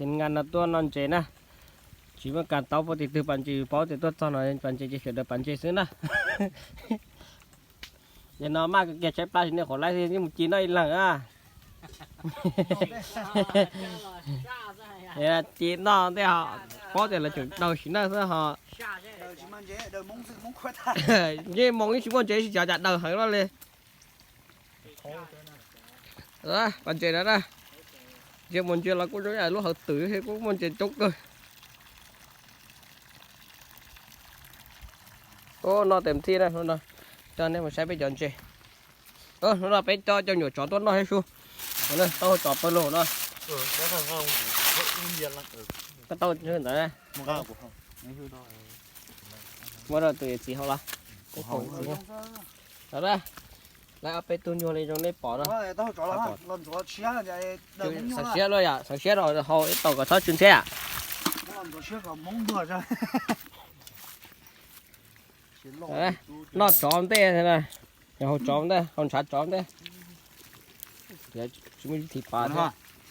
Nqa no tuaj noj ntses na. Tsis muaj kas taub pab tim twg pas ntses, paub tias tuaj txog no pas ntses ces sawv daws pas ntses xwb na. Ces no maj kiag tshaib plab tsis niaj qhuav laib thiab mus ci noj ib leeg a. Ci noj ntej ho paub tias lawv tseem daws sim neej xwb ho. Yeej moo yeej tsis muaj ntses tsis xyov cas daws heev no li. Pas ntses na, ntsia mus ntsia los kuj zoo ib yam lub hauv twm thiab, kuj muaj ntses coob kawg. Ub, noj tes thij na, hnub no coj nej mus saib peb cov ntses. Hnub no peb coj cov nyuam tsov tuaj noj thiab su. Taub hau tsov pawg lug no. Koj taub hau ntawd muab rau tus txiv hau los. Lawv ob peb tug nyuag li zoo nej pom no. Xav siab luaj yom, xav siab rau hau ib tau kom txhob tsw ntxhiab. Noj tsov ntej, hau tsov ntej, hau ntshav tsov ntej. Tsis muaj ib thim pas thiab.